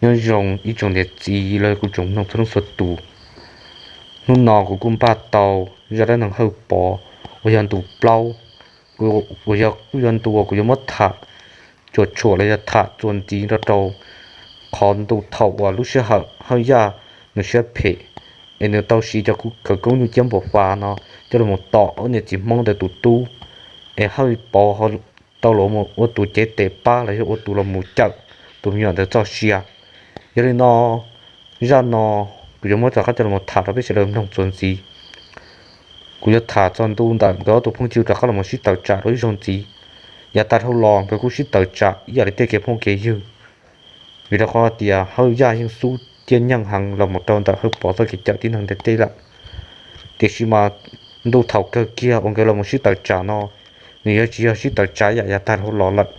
Nyob zoo ib tsoom niam txiv los yog kuv tsoom mloog txhua leej txhua tus. Hnub no kuv kuj npaj tau zaj dab neeg Hawj Pov uas yog ntu plaub, uas yog kuj yog ntu uas kuv yuav muab tham cuam tshuam los yog tham txuas ntxiv nrog rau qhov ntu thaum uas lub sij hawm Hawj Yaj nws siab phem es nws tau siv cov khawv koob nyuj ciab npam fas no coj los tom ob niam txiv Hmoob ntawd tus tub, es Hawj Pov tau los ua tus cev tes pab los yog ua tus los mus cawm tus me nyuam ntawd txoj sia. Yog li no, zaj no kuv yuav muab rov qab coj los tham rau peb sawv daws mloog txuas ntxiv. Kuv yuav tham txog ntu ntawm nkawd ob tug phooj ywg rov qab los sib tawm tsam rau ib zaug ntxiv. Yav tag dhau los nkawd kuj sib tawm tsam ib yam li tej kev phooj kev ywg, vim rau qhov tias Hawj Yaj yeej xub ciaj nyeej heev los mus rau ntawm Hawj Pov txoj kev cawm tib neeg ntiaj teb lawm. Tiam sis mas ntu thaum kawg kiag uas nkawd los sib tawm tsam no, nws yuav tsis yog sib tawm tsam yam yav tag dhau los lawm,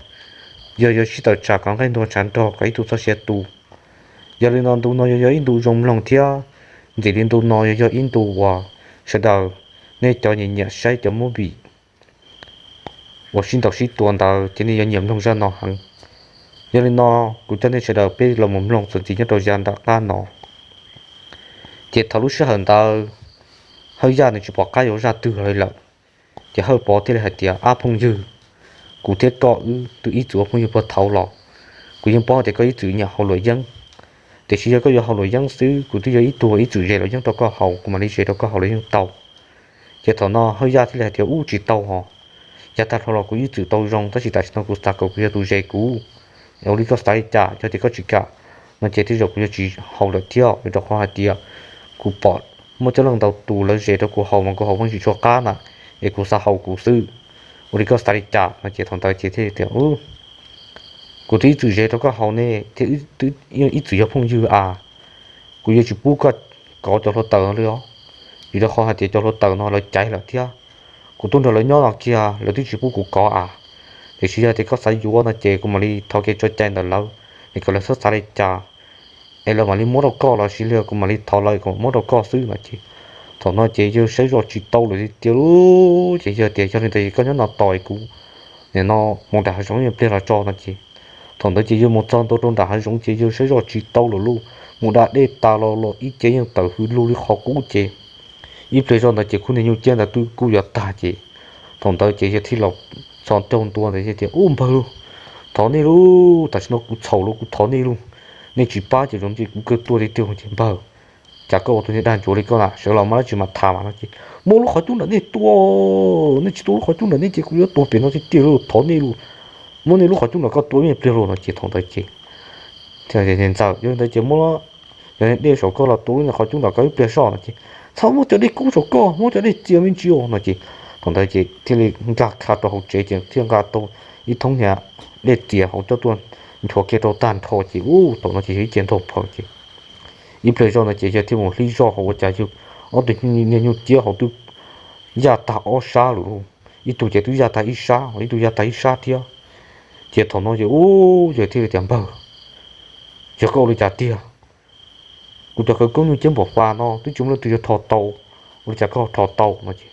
yog yuav sib tawm tsam kom nqaij ntuag tshav nrog kom ib tug txoj sia tu. Yog li no ntu no yuav yog ib ntu zoo mloog thiab ntxim li ntu no yuav yog ib ntu uas sawv daws, nej cov nyiam nyiam saib cov movie uas sib ntaus sib tua ntawd ces nej yuav nyiam mloog zaj no heev. Yog li no, kuv coj nej sawv daws peb los mus mloog txuas ntxiv nyob rau yav nram qab no. Ces thaum lub sij hawm ntawd Hawj Yaj nws tsis pom qab yuav zaj twg li lawm. Ces Hawj Pov thiaj li hais tias, Ab phooj ywg, kuv thiab koj wb twb ib txwm ua phooj ywg puag thaum ub los, kuv yeej paub tias koj ib txwm nyiam haus luam yeeb. Tiam sis yog koj yuav haus luam yeeb xwb, kuv twb yog ib tug ib txwm zes luam yeeb rau koj haus, kuv mam li zes rau koj haus luam yeeb tau. Ces thaum no Hawj Yaj thiaj li hais tias, Ub, tsis tau hos, yav tag dhau los kuv ib txwm tau zoo, tab sis tam sim no kuv xav kom kuv yog tus zes kuv. Ua li koj xav li cas, yog tias koj tsis kam no ces tej zaum kuv yuav tsis haus lawm thiab, vim rau qhov hais tias kuv pom muaj coob leej ntau tus lawv zes rau kuv haus mas kuv haus muaj tsis tshua qab na, es kuv xav haus kuv xwb. Ua li koj xav li cas no ces thaum ntawd ces thiaj tias, Kuv twb ib txwm zes rau koj haus ne, thiab ib txwm yog phooj ywg a, kuv yuav tsis pub koj kov cov hluav taws li os, vim rau qhov hais tias cov hluav taws no lawv caiv lawm thiab. Kuv tuaj nrog lawv nyob no kiag lawv twb tsis pub kuv kov a. Tiam sis yog tias koj xav yuav no ces kuv mam li thov kev tso cai ntawm lawv, es kom lawv txhob xav li cas, es lawv mam li muab rau koj los sis li kuv mam li thov lawv kom muab rau koj xwb no ces thaum no ces yawg saib zoj tsis tau lawm tiag tiag lauj. Ces yawg tias, Yog li ntawd koj nyob no tos kuv, nim no mus nram hav zoov ib pliag los tso no ces thaum ntawd ces yawg mus txog ntua rau nram hav zoov ces yawg saib zoj tsis tau lawm lauj, mus da dej tas los los ib ce yeej tawm hws lug li qhov qub ces ib pliag zoj ntawd ces khub niag nyuj ciab ntawd twb kuj yuav tag ces thaum ntawd ces yawg thiaj los txog ntua ntawd tias, Ub npawg lauj, thov nej lauj, tam sim no kuv txhaum lauj, kuv thov nej lauj, nej tsis pab ces zoo ntshe kuv kawg tuag tiag tiag ces npawg, cas koj ua tus niag dag ntsuav li koj na, sawv los mas dab tsi mas tham mas no ces muab lub qhov cub nram nej tua, nej tsis tua lub qhov cub nram nej ces kuv yuav tuag pem no tiag tiag lauj, thov nej lauj, muab nej lub qhov cub nram koj tua ib pliag lauj no ces thaum ntawd ces ntxawm, Yog li ntawd ces muab cov dej saum koj los tua lub qhov cub nram koj ib pliag soj no ces, Txhob muab cov dej kub saum koj, muab cov dej txias me ntsis no ces thaum ntawd ces thiaj li nkag kha rau hauv tsev ces thiaj nqa tau ib thoob niag dej txias hauv coj tuaj nchuav kiag rau tag nrho ces ub thaum no ces yawg ib ce ntaug phaws ces ib pliag zoj no ces yawg thiaj mus hlib zoj hauv ua cas yawg ob tug niag nyuj ciab hauv twb yaj tag ob sab lawm lauj, ib tug ces twb yaj tag ib sab, ib tug yaj tag ib sab thiab. Ces thaum no ces ub yawg thiaj li tias, Npawg, yog koj ua li cas tiag? Kuv cov khawv koob nyuj ciab npam fas no twb tsis muaj leej twg yuav rho tau, ua li cas koj rho tau no ces,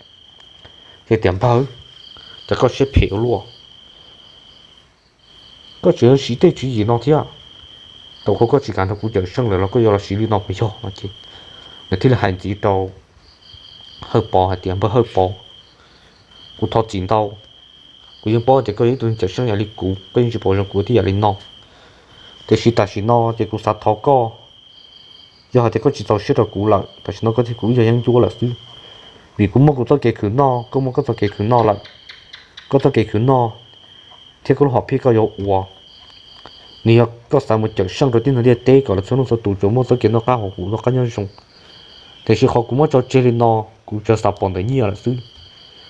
yawg tias, Npawg, cas koj siab phem ua luaj, koj tseem yuav siv tej tswv yim no thiab, thaum koj tsis kam nrog kuv cawm seej lawm los koj yuav los siv li no puas yog no ces nws thiaj li hais ntxiv rau Hawj Pov hais tias, Npawg Hawj Pov, kuv thov txim ntau. Kuv yeej paub tias koj yog ib tug neeg cawm seej yam li kuv, koj yeej tsis pom zoo kuv ua tej yam li no. Tiam sis tam sim no ces kuv xav thov koj, yog hais tias koj tsis txaus siab rau kuv lawm, tam sim no koj thiab kuv wb yog yeeb ncuab lawm xwb. Vim kuv muaj kuv txoj kev khwv noj, koj muaj koj txoj kev khwv noj lawm. Koj txoj kev khwv noj thiab koj lub hom phiaj koj yuav ua, nws yog koj xav mus cawm seej rau tib neeg ntiaj teb kom lawv txhua leej txhua tus tsuas muaj txoj kev noj qab haus huv noj qab nyob zoo. Tiam sis qhov kuv muab tso tseg li no, kuv tsuas xav pom ntawm nyiaj lawm xwb,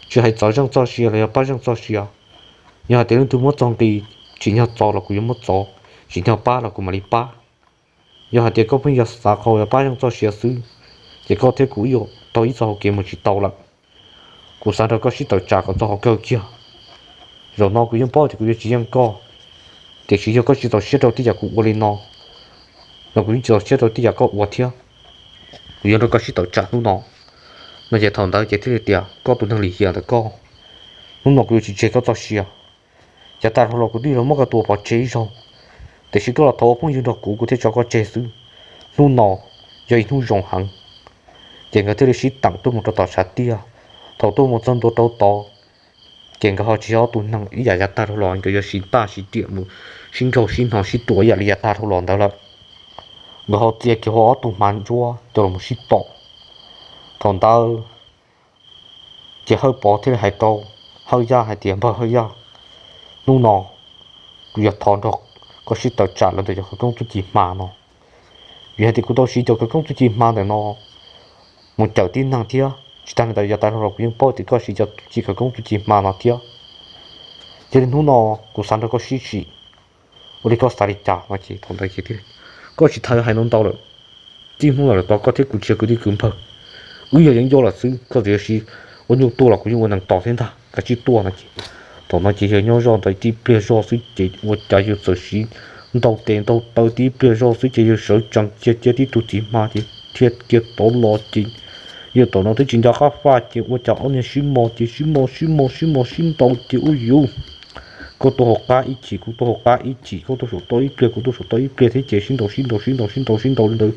tsis hais txov zeej txoj sia los yog pab zeej txoj sia. Yog hais tias leej twg muab txog nqi, tsim nyog txov los kuv yuav muab txov, tsim nyog pab los kuv mam li pab. Yog hais tias koj pheej yog xav qhov yuav pab zeej txoj sia xwb, ces koj thiab kuv wb yuav taug ib txoj hau kev mus tsis tau lawm. Kuv xav nrog koj sib tawm tsam kom txog qhov kawg kiag. Zaum no kuv yeej paub tias kuv yuav tsis yeej koj, tiam sis yog koj tsis txaus siab rau tej yam kuv ua li no, los kuv yeej tsis txaus siab rau tej yam koj ua thiab. Kuv yuav nrog koj sib tawm tsam hnub no. No ces thaum ntawd ces thiaj li tias, Koj tus neeg lim hiam ntawm koj, hnub no kuv yuav tsis tseg koj txoj sia. Yav tag dhau los kuv twb los muab koj tua pov tseg ib zaug, tiam sis koj los thov ua phooj ywg nrog kuv, kuv thiaj tso koj tseg xwb. Hnub no yog ib hnub zoo heev. Ces nkawd thiaj li sib teem tuaj mus rau tom tshav tiaj. Thaum tuaj mus txog ntua rau tod, ces nkawd ho tsis yog ob tug neeg ib yam yav tag dhau los, nkawd yuav siv ntaj siv riam mus sib nkaug sib hno sib tua ib yam li yav tag dhau los ntawd lawm. Nkawd ho txia kiag ua ob tug hma ntsuab coj los sib tom. Thaum ntawd ces Hawj Pov thiaj li hais rau Hawj Yaj hais tias, Npawg Hawj Yaj, hnub no kuv yuav thov nrog koj sib tawm tsam los ntawm cov khawv koob txuj ci hma no. Vim hais tias kuv tau siv cov khawv koob txuj ci hma ntawm no mus cawm tib neeg thiab, tsis tas li ntawd yav tas los kuv yeej paub tias koj siv cov txuj ci khawv koob txuj ci hma no thiab. Yog li hnub no kuv xav nrog koj sib sim, ua li koj xav li cas no ces thaum ntawd ces, Koj tsis tas yuav hais no ntau lawm. Txij hnub no lawm tod koj thiab kuv tsis yog kwv tij kwv npawg, wb yog yeeb ncuab lawm xwb, koj txawm yuav siv ua nyuj tuaj los kuv yeej ua nees tos thiab ntag, kav tsij tuaj no ces. Thaum no ces yawg nyob zoj ntawd tib pliag zog xwb ces ua cas yawg txawm siv ntaus tes ntaus taw tib pliag zog xwb ces yawg sawv tsees cia cia tib tug txiv hma ces dhia kiag tod los ces yawg tom no twb tsis nco qab faj ces ua cas ob niag sib mos ces sib mos sib mos sib mos sib ntaus ces ua yuv, koj tuaj hauv qab ib chim kuv tuaj hauv qab ib chim, koj tuaj saum toj ib pliag kuv tuaj saum toj ib pliag thiab ces sib ntaus sib ntaus sib ntaus sib ntaus sib ntaus li ntawd.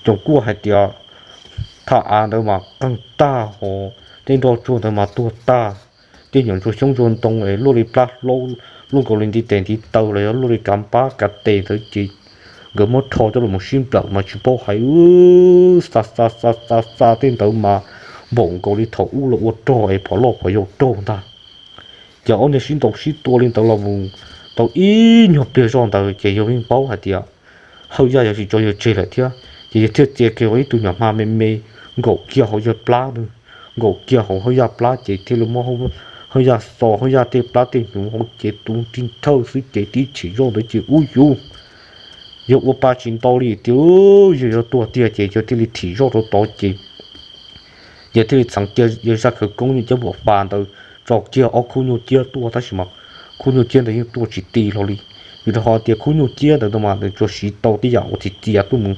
Tsoom kuj hais tias thaj av ntawd mas qeeg tag hos tej nroj tsuag ntawd mas tuag tag, tej nyuam ntsuag xyoob ntsuag ntoo es luaj li plab hlaub, luaj nkaus li ntiv tes ntiv taw los yog luaj li kav npab kav tes ntawd ces nkawd muab rho coj los sib nplawm mas tsis paub hais, xa xa xa xa xa tej ntawd mas npaum nkaus li thaum ub los ua rog es phom loj phom yau raug ntag. Ces ob niag sib ntaus sib tua li ntawd los mus tau ib nyuag pliag zoj ntawd ces yawg yeej paub hais tias Hawj Yaj yuav tsis tso yawg tseg lawm thiab ces yawg thiaj txia kiag ua ib tug nyuam hma me me nkaum kiag hauv yawg plab, nkaum kiag hauv Hawj Yaj plab ces thiaj li muab Hawj Yaj xo Hawj Yaj tej plab tej hnyuv hauv ces tus nrig nthawj xwb ces tib chim zoj ntawd ces ub yuv, yawg ua pa tsis ntau li tias yawg yuav tuag tiag ces yawg thiaj li thim zoj rau tod ces yawg thiaj li txheev kiag yawg zaj khawv koob nyuj ciab npam fas ntawd tso kiag ob khub nyuj ciab tuaj tab sis mas khub nyuj ciab ntawd yeej tuaj tsis ti hlo li. Vim rau qhov tias khub nyuj ciab ntawd mas nws tsuas siv tau tej yam uas txiv txias tuaj mus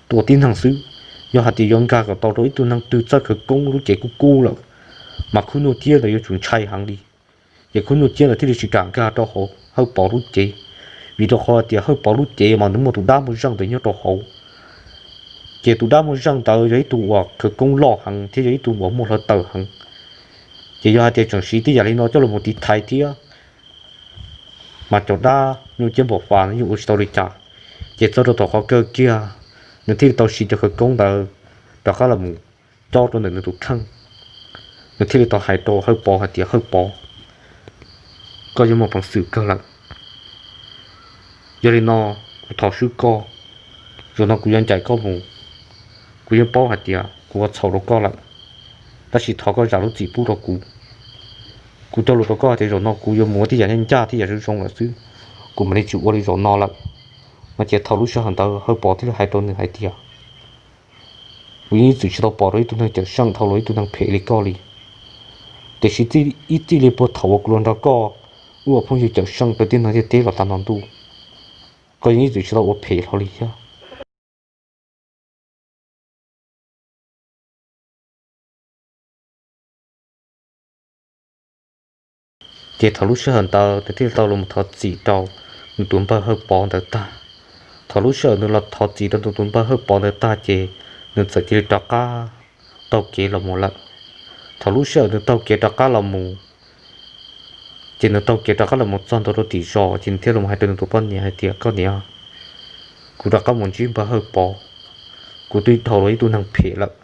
tua tib neeg xwb. Yog hais tias yuav nkag kom tau rau ib tug neeg twg txawj khawv koob lub cev kub kub lawm, mas khub nyuj ciab ntawd yuav tsum ntshai heev li. Ces khub nyuj ciab ntawd thiaj li tsis kam nkag rau hauv Hawj Pov lub cev, vim rau qhov tias Hawj Pov lub cev mas nws muaj tus dab muaj zeej ntawd nyob rau hauv. Ces tus dab muaj zeej ntawd yog ib tug uas khawv koob loj heev thiab yog ib tug uas muaj hluav taws heev. Ces yog hais tias tseem siv tej yam li no coj los tiv thaiv thiab, mas cov dab nyuj ciab npam fas no yeej ua tsis tau li cas. Ces txog rau tom qhov kawg kiag, nws thiaj li tau siv cov khawv koob ntawd rov qab los mus cob rau ntawm nws tus kheej. Nws thiaj li tau hais rau Hawj Pov hais tias, Hawj Pov, koj yuav muaj peev xwm kawg lawm. Yog li no, kuv thov swb koj, zaum no kuv yuav ncaim koj mus. Kuv yeej paub hais tias kuv ua txhaum rau koj lawm, tab sis thov koj zam lub txim pub rau kuv. Kuv cog lus rau koj hais tias zaum no kuv yuav mus ua tej yam ncaj ncaj tej yam zoo zoo lawm xwb, kuv mam li tsis ua li zaum no lawm. No ces thaum lub sij hawm ntawd Hawj Pov thiaj li hais rau nws hais tias, Kuv yeej ib txwm tsis tau pom rau ib tug neeg cawm seej dhau los ib tug neeg phem li koj li. Tiam sis ib txij li puag thaum uas kuv los nrog koj ua phooj ywg cawm seej rau tib neeg ntiaj teb los tag nrho ntuj, koj yeej ib txwm tsis tau ua phem hlo li thiab. Ces thaum lub sij hawm ntawd nws thiaj li tau los thov txim rau nws tus npawg Hawj Pov ntawd tag. Thaum lub sij hawm nws los thov txim rau nws tus npawg Hawj Pov ntawd tag ces nws txawm cia li rov qab taug kev los mus lawm. Thaum lub sij hawm nws taug kev rov qab los mus, ces nws taug kev rov qab los mus txog ntua rau tim zos ces nws thiaj los hais rau nws tus poj niam hais tias, Koj niam, kuv rov qab mus ntsib npawg Hawj Pov, kuv twb dhau los ib tug neeg phem lawm,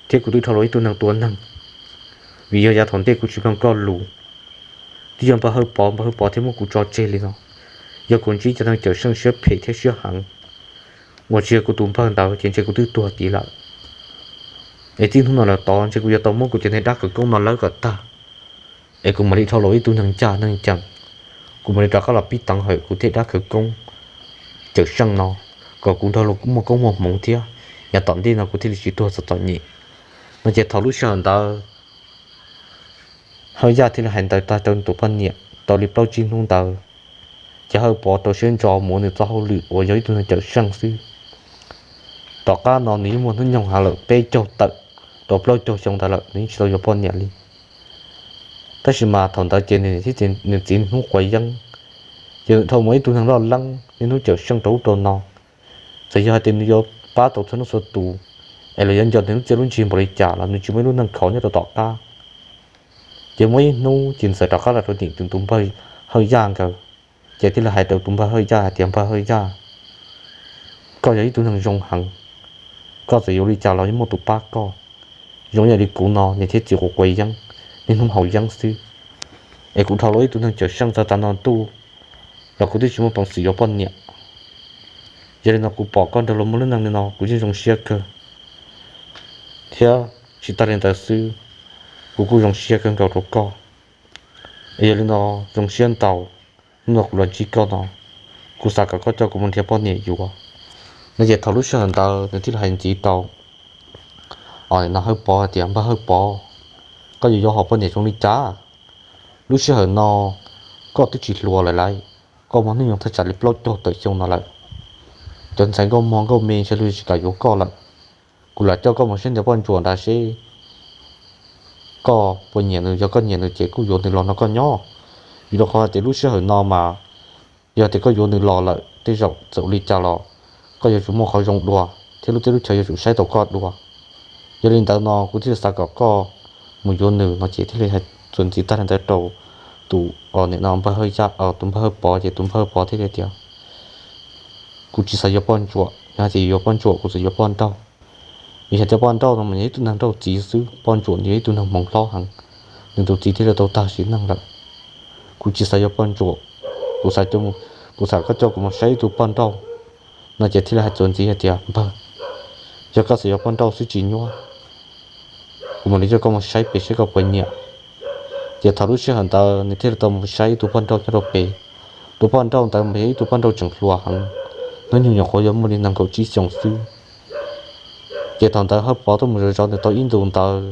thiab kuv twb dhau los ib tug neeg tua neeg. Vim yog yav thaum ntej kuv tsis mloog koj lus, twb yog npawg Hawj Pov, npawg Hawj Pov thiaj muab kuv tso tseg li no. Yog kuv ntsib cov neeg cawm seej siab phem thiab siab heev uas tsis yog kuv tus npawg ntawd ces ntshe kuv twb tuag tid lawm. Es txij hnub no lawm tod ntshe kuv yuav tau muab kuv cov niag dab khawv koob no lawb kom tag, es kuv mam li dhau los ib tug neeg ncaj neeg ncees. Kuv mam li rov qab los pib teev hawm kuv tej dab khawv koob cawm seej no, kom kuv nrog luag muaj koob muaj hmoov thiab, yav tom ntej no kuv thiaj li tsis tuag txom txom nyem. No ces thaum lub sij hawm ntawd Hawj Yaj thiaj li hais ntawd tag rau nws tus poj niam tau li plaub tsib hnub ntawd, ces Hawj Pov rau siab ntso mus ua nws txoj hauj lwm uas yog ib tug neeg cawm seej xwb. Tom qab no nws yeej muaj hnub nyoog hav lawm peb caug tawm rau plaub caug xyoo ntawd lawm, nws yeej tsis tau yuav poj niam li. Tab sis mas thaum ntawd ces nws thiab nws txiv hnub quav yeeb, Ces dhau mus ib tug neeg loj leeb niaj hnub cawm seej rau ub rau no, txawm yog hais tias nws yuav pab tau txhua leej txhua tus, es los yuav nco nws lub txiaj lub ntsig npaum li cas los nws tsis muaj ib lub neej khov nyob rau tom qab. Ces muaj ib hnub ces txawm rov qab los rau tim tus npawg Hawj Yaj nkawd, ces thiaj li hais rau tus npawg Hawj Yaj hais tias, Npawg Hawj Yaj, koj yog ib tug neeg zoo heev, koj txawm yuav li cas los yeej muaj tus pab koj. Zoo ib yam li kuv no niam thiab txiv quav quav yeeb, niaj hnub haus yeeb xwb, es kuv dhau los ib tug neeg cawm seej txog tav no ntuj los kuv twb tsis muaj peev xwm yuav poj niam. Yog li no kuv pom koj nrog luag muaj lub neej li no kuv yeej zoo siab kawg, thiab tsis tag li ntawd xwb, kuv kuj zoo siab kawg nkaus rau koj. Es yog li no zoo siab ntau, hnub no kuv los ntsib koj no, kuv xav kom koj coj kuv mus nrhiav poj niam yuav. No ces thaum lub sij hawm ntawd nws thiaj li hais ntxiv rau, o, no Hawj Pov hais tias, Npawg Hawj Pov, koj yuav yuav hom poj niam zoo li cas? Lub sij hawm no koj twb tsis hluas lawm lauj, koj muaj hnub nyoog thaj tsam li plaub caug tawm xyoo no lawm. Cov ntxhais nkauj mog nkauj me ntshe luag tsis kam yuav koj lawm. Kuv lam coj koj mus saib ntawm poj ntsuam nrad seb koj puas nyiam nws, yog koj nyiam nws ces kuj yuav nws los nrog koj nyob. Vim rau qhov hais tias lub sij hawm no mas yog tias koj yuav nws los lawm tej zaum txawm ua li cas los koj yuav tsum muaj qhov zoo dua, thiab lub teb lub chaw yuav tsum saib tau koj dua. Yog li ntawd no kuv thiaj li xav kom koj mus yuav nws. No ces thiaj li hais txuas ntxiv tag li ntawd rau tus, o, nim no npawg Hawj Yaj, tus npawg Hawj Pov, ces tus npawg Hawj Pov thiaj li tias, Kuv tsis xav yuav poj ntsuam, yog hais tias yuav poj ntsuam kuv xav yuav poj nrauj. Vim hais tias poj nrauj no mas yog ib tug neeg nrauj txiv xwb, poj ntsuam nws yog ib tug neeg hmoov hlob heev, nws tus txiv thiaj li tau tag sim neej lawm. Kuv tsis xav yuav poj ntsuam, kuv xav, kuv xav koj coj kuv mus saib ib tug poj nrauj. No ces thiaj li hais txuas ntxiv hais tias, Npawg, yog koj xav yuav poj nrauj xwb tsis nyuaj, kuv mam li coj koj mus saib pem seb koj puas nyiam. Ces thaum lub sij hawm ntawd nws thiaj li tau mus saib ib tug poj nrauj nyob rau pem. Tus poj nrauj ntawd mas yog ib tug poj nrauj tseem hluas heev, hnub nyoog nyuam qhuav yuav muaj li nees nkaum tsib xyoos xwb. Ces thaum ntawd Hawj Pov tuaj mus zov zov nws tau ib ntus ntawd,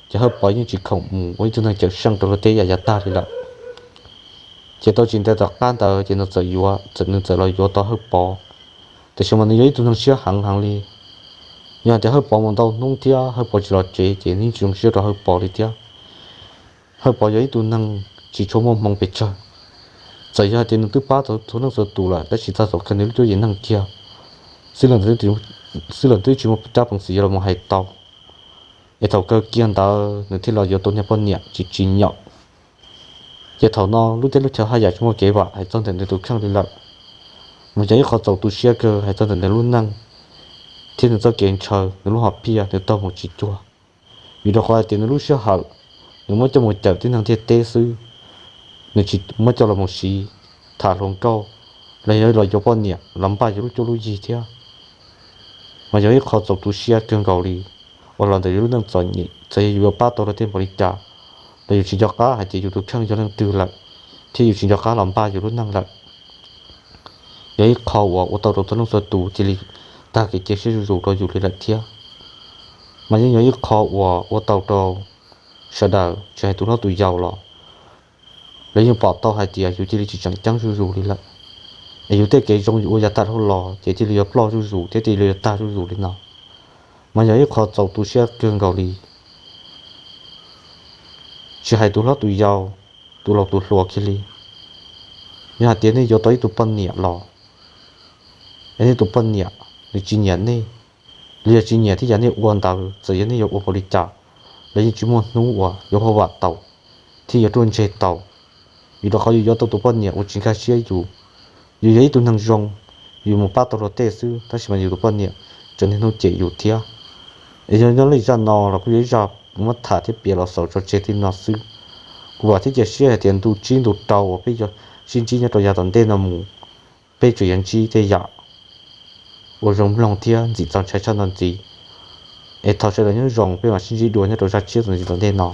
ces Hawj Pov yeej tsis khoom mus ua ib tug neeg cawm seej rau luag tej yam yav tag li lawm. Ces tau tsis ntev tom qab ntawd ces nws txawm yuav, txawm nws txawm los yuav tau Hawj Pov. Tiam sis mas nws yog ib tug neeg siab heev heev li. Yog hais tias Hawj Pov mus ntau hnub thiab Hawj Pov tsis los tsev ces nws yeej tsis zoo siab rau Hawj Pov li thiab. Hawj Pov yog ib tug neeg tsis tshua muaj hmoo pes tsawg. Txawm yog hais tias nws twb pab tau txhua leej txhua tus lawm tab sis txog thaum kawg nws lub cuab yim neej kiag xwb los twb tsis muaj rab peev xwm yuav los mus hais tau. Es thaum kawg kiag ntawd nws thiaj los yuav tau niag poj niam tsis tsim nyog. Ces thaum no lub teb lub chaw haj yam tsis muaj kev vam hais txog ntawm nws tus kheej li lawm. Mas yog ib qho txaus tu siab kawg hais txog ntawm nws lub neej thiab nws txoj kev ntshaw, nws lub hom phiaj nws taug mus tsis cuag. Vim rau qhov hais tias nws lub sij hawm nws muab coj mus cawm tib neeg ntiaj teb xwb, nws tsis muab coj los mus siv tham hluas nkauj los yog los yuav poj niam los npaj yus lub cuab lub yig thiab. Mas yog ib qho txaus tu siab kawg nkaus li uas los ntawm yus lub neej txom nyem. Txawm yog yus yuav pab tau luag tej npaum li cas los yus tsis nco qab hais tias yus tus kheej yog leej twg lawm, thiab yus tsis nco qab los npaj yus lub neej lawm. Yog ib qho uas ua tau rau txhua leej txhua tus cia li tag kev cia siab zuj zus rau yus li lawm thiab. Mas yeej yog ib qho uas ua tau rau sawv daws tsis hais tus hlob tus yau los lawv yeej pom tau hais tias yus cia li tsis tseem ceeb zuj zus li lawm, es yus tej kev zoo yus ua yav tag dhau los ces cia li yuav ploj zuj zus thiab cia li yuav tag zuj zus li no. Mas yog ib qho txaus tu siab kawg nkaus li. Tsis hais tus hlob tus yau, tus laus tus hluas kiag li, yog hais tias nej yuav tau ib tug poj niam los, es nej tus poj niam nws tsis nyiam nej, los yog tsis nyiam tej yam nej ua ntawd, txawm yog nej yuav ua npaum li cas los yeej tsis muaj hnub uas yuav hauj vam tau thiab yuav ruaj ntseg tau. Vim rau qhov yus yuav tau tus poj niam uas tsis nkag siab yus. Yus yog ib tug neeg zoo, yus mus pab tau luag tej xwb tab sis mas yus tus poj niam tseem niaj hnub cem yus thiab. Es yog nyob li zaj no los kuj yog ib zaj muab tham thiab piav los xaus tso tseg tej no xwb. Kuv vam thiab cia siab hais tias ntu tsib ntu rau uas peb yuav sib ntsib nyob rau yav tom ntej no mus, peb tseem yuav ntsib tej yam ua zoo mloog thiab ntxim txaus ntshai tshaj no ntxiv. Es thov sawv daws nyob zoo, peb mam sib ntsib dua nyob rau zaj tshiab txuas ntxiv tom ntej no.